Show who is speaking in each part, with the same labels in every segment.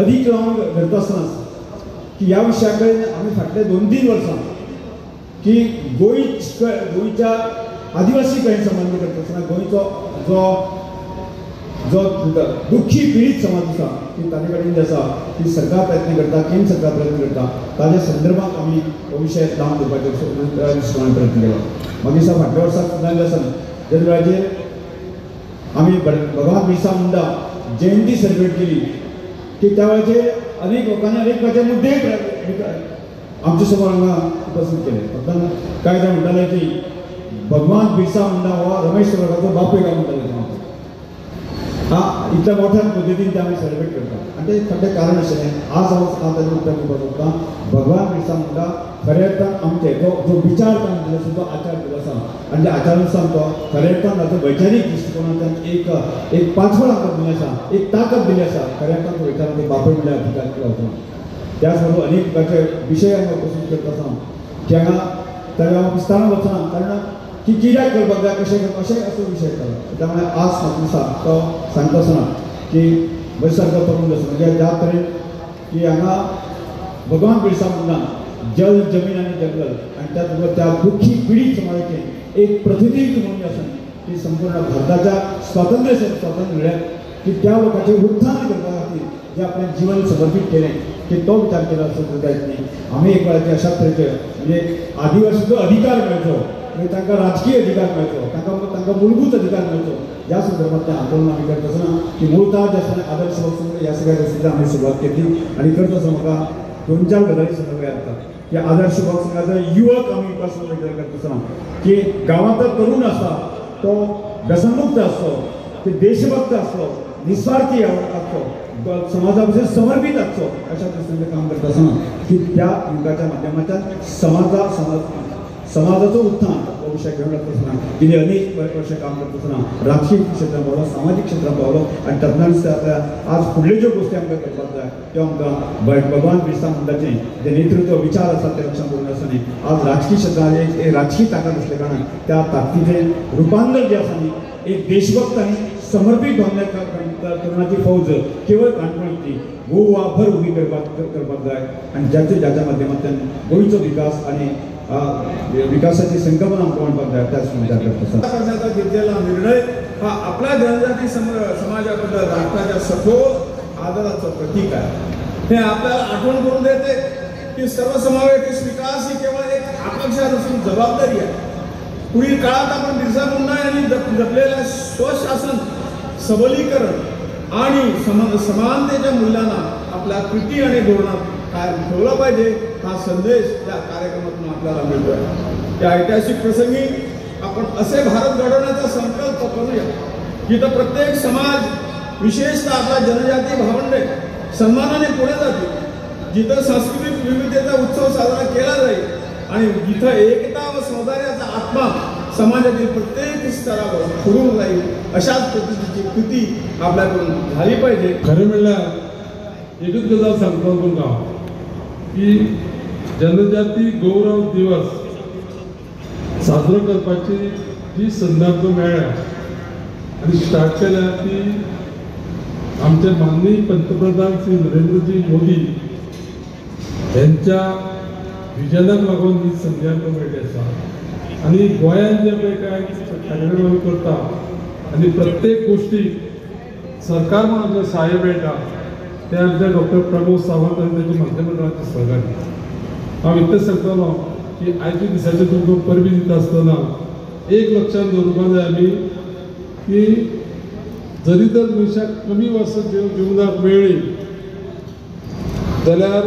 Speaker 1: अदीक लावन धरता आसतना की ह्या विशया कडेन आमी फाटले 2-3 वर्सां की गोंयच्या आदिवासी कडेन संबंद करता आसतना गोंयचो जो जो दुःखी पीडित समाज आसा की ताजे कडेन जे आसा की सरकार प्रयत्न करता, केंद्र सरकार प्रयत्न करता, ताज्या संदर्भात आमी हो विशय लावन धरपाचो दृश्टिकोणान प्रयत्न केलो. मागीर सा फाटल्या वर्साक सुद्दां जे आसा त्या वेळाचेर आमी भगवान बिरसा मुंडा जयंती सेलिब्रेट केली की त्या वेळाचेर अनेक लोकांनी अनेक प्रकारचे मुद्दे आमच्या समोर हांगा उपस्थित केले. फक्त कांय जाण म्हणटाले की भगवान बिरसा मुंडा हो रमेश तवडकाराचो बापूय काय म्हणटाले. हा इतल्या मोठ्या पद्दतीन ते आमी सेलिब्रेट करता आनी तें फाटलें कारण आशिल्लें. आज हांव ताजें उत्तर दिवपाक सोदता. भगवान बिरसा मुंडा खऱ्या अर्थान आमचे जो जो विचार ताणें दिलो आसा, जो आचार दिलो आसा आनी त्या आचारानुसार तो खऱ्या अर्थान ताचो वैचारीक दृश्टिकोणांतल्यान एक एक पाचवळ आमकां दिली आसा, एक ताकद दिली आसा. खऱ्या अर्थान तो विचारान तो बापूय म्हणल्यार अधिकार गावचो. त्याच बरोबर अनेक प्रकारचे विशय हांगा उपस्थित करता आसा की हांगा ताज्या हांव विस्तारान वचना, कारण की कित्याक करपाक जाय, कशें करपाक अशें असो विशय येतालो. त्यामुळे आज म्हाका दिसता तो सांगता आसतना की म्हजे सारको तरूण आसा म्हणजे ज्या तरेन की हांगा भगवान बिरसा मुंडा जल जमीन आनी जंगल आनी त्याच बरोबर त्या दुःखी पिडीत समाजाचें एक प्रतिनिधित्व म्हणून आसा की संपूर्ण भारताच्या स्वातंत्र्य स्वातंत्र्य लढ्यात की त्या लोकांचें उत्थान करपा खातीर जे आपलें जीवन समर्पीत केलें की तो विचार केला असो जायत न्ही. आमी एक वेळाचे अशा तरेचे म्हणजे आदिवासीचो अधिकार मेळचो, म्हणजे तांकां राजकीय अधिकार मेळचो, तांकां तांकां मूलभूत अधिकार मेळचो, ह्या संदर्भांतलें आंदोलन आमी करता आसतना की मुळतः जे आसतना आदर्श वचून ह्या सगळ्या गोश्टींतल्यान आमी सुरवात केली आनी करता आसतना म्हाका 2-4 गजाली संदर्भ याद की आदर्श युवक संघाचो युवक आमी विकास विचार करता आसतना की गांवांतलो तरुण आसा तो व्यसनमुक्त आसचो, ते देशभक्त आसचो, निस्वार्थी आसचो, समाजा पसून समर्पीत आसचो, अशा दृश्टीन काम करता आसतना की त्या युवकाच्या माध्यमांतल्यान समाजाचो उत्थान हो विशय घेवन वता आसतना तिणे अनेक वर्सां काम करता आसतना राजकीय क्षेत्रांत पावलो, सामाजीक क्षेत्रांत पावलो आनी तातूंतल्यान आज फुडल्यो ज्यो गोश्टी आमकां करपाक जाय त्यो आमकां भगवान बिरसा मुंडाचें जे नेतृत्व विचार आसा ते लक्षांत दवरून आसतना आज राजकीय क्षेत्रांत एक राजकीय ताकद आसल्या कारणान त्या ताकदीचें रुपांतर जें आसा न्ही एक देशभक्त आनी समर्पीत भावना तरुणाची फौज केवळ काणकोणची गोवाभर उबी करपाक जाय आनी ज्याच्या ज्याच्या माध्यमांतल्यान गोंयचो विकास आनी विकासाची संकल्पना आमकां म्हणपाक जाय त्याच विचार करता.
Speaker 2: करण्याचा घेतलेला निर्णय हा आपल्या जनजाती समाजाबद्दल राष्ट्राच्या सखोल आदराचं प्रतीक आहे. हे आपल्याला आठवण करून देते की सर्वसमावेशक विकास ही केवळ एक आकांक्षा नसून जबाबदारी आहे. पुढील काळात आपण बिरसा मुंडा यांनी जपलेल्या स्वशासन, सबलीकरण आणि समानतेच्या मूल्यांना आपल्या कृती आणि धोरणात कायम ठेवलं पाहिजे, हा संदेश या कार्यक्रमातून आपल्याला मिळतोय. या ऐतिहासिक प्रसंगी आपण असे भारत घडवण्याचा संकल्प करूया जिथं प्रत्येक समाज, विशेषतः आपला जनजाती भावंडे सन्मानाने पुढे जातील, जिथं सांस्कृतिक विविधतेचा उत्सव साजरा केला जाईल आणि जिथं एकता व सौंदर्याचा आत्मा समाजातील प्रत्येक स्तरावर फुलून जाईल, अशाच पद्धतीची कृती आपल्याकडून झाली पाहिजे.
Speaker 3: खरें म्हणल्यार एकूच गजाल सांगता तुमकां की जनजाती गौरव दिवस साजरो करपाची जी संद आमकां मेळ्ळ्या आनी स्टार्ट केल्या ती आमचे माननीय पंतप्रधान श्री नरेंद्रजी मोदी यांच्या विजनाक लागून ही संदी आमकां मेळ्ळी आसा. आनी गोंयांत जे पळय कांय कार्यक्रम आमी करता आनी प्रत्येक गोश्टीक सरकार म्हणून आमकां सहाय्य मेळटा ते आमचे डॉक्टर प्रमोद सावंत आनी ताच्या मंत्रिमंडळाचे सहकार्य. हांव इतलेंच सांगतलो की आयच्या दिसाचे तुमकां परबी दिता आसतना एक लक्षांत दवरुपाक जाय आमी की जरी तर मनशाक कमी वर्सां जिवनाक मेळ्ळी जाल्यार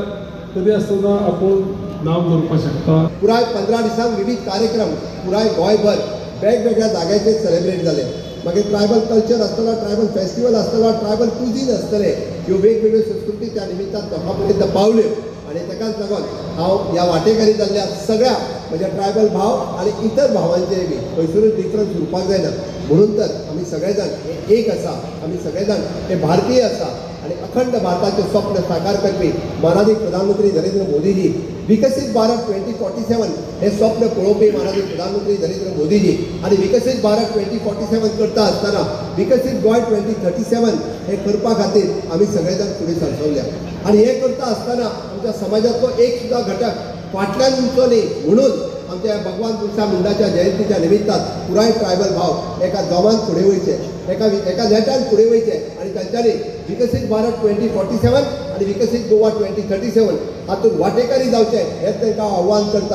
Speaker 3: तरी आसतना आपूण नांव दवरपाक शकता.
Speaker 4: पुराय 15 दिसांक विविध कार्यक्रम पुराय गोंयभर वेगवेगळ्या जाग्याचेर सेलिब्रेट जाले. मागीर ट्रायबल कल्चर आसतलो, ट्रायबल फेस्टिवल आसतलो, ट्रायबल कुझीन आसतले, ह्यो वेगवेगळ्यो संस्कृती त्या निमित्तान लोकां पर्यंत पावल्यो आनी ताकाच लागून हांव ह्या वांटेकारी जाल्ल्या सगळ्या म्हज्या ट्रायबल भाव आनी इतर भावांचेय बी खंयसरूच डिफरन्स उरपाक जायना. म्हणून तर आमी सगळे जाण हे एक आसा, आमी सगळे जाण हे भारतीय आसा आनी अखंड भारताचें स्वप्न साकार करपी मानादीक प्रधानमंत्री नरेंद्र मोदीजी विकसीत भारत 2047 हे स्वप्न पळोवपी माननीय प्रधानमंत्री नरेंद्र मोदीजी आनी विकसीत भारत 2047 करता आसतना विकसीत गोंय 2037 हे करपा खातीर आमी सगळे जाण फुडें सरसवल्या आनी हे करता आसतना आमच्या समाजांतलो एक सुद्दां घटक फाटल्यान उरचो न्ही म्हणून आमच्या भगवान बिरसा मुंडाच्या जयंतीच्या निमित्तान पुराय ट्रायबल भाव एका जोमान फुडें वयचे, एका नेटान फुडें वयचे आनी तांच्यांनी विकसीत भारत 2047 आनी विकसीत गोवा 2037 हातूंत वांटेकारी जावचें हें तांकां आव्हान करता.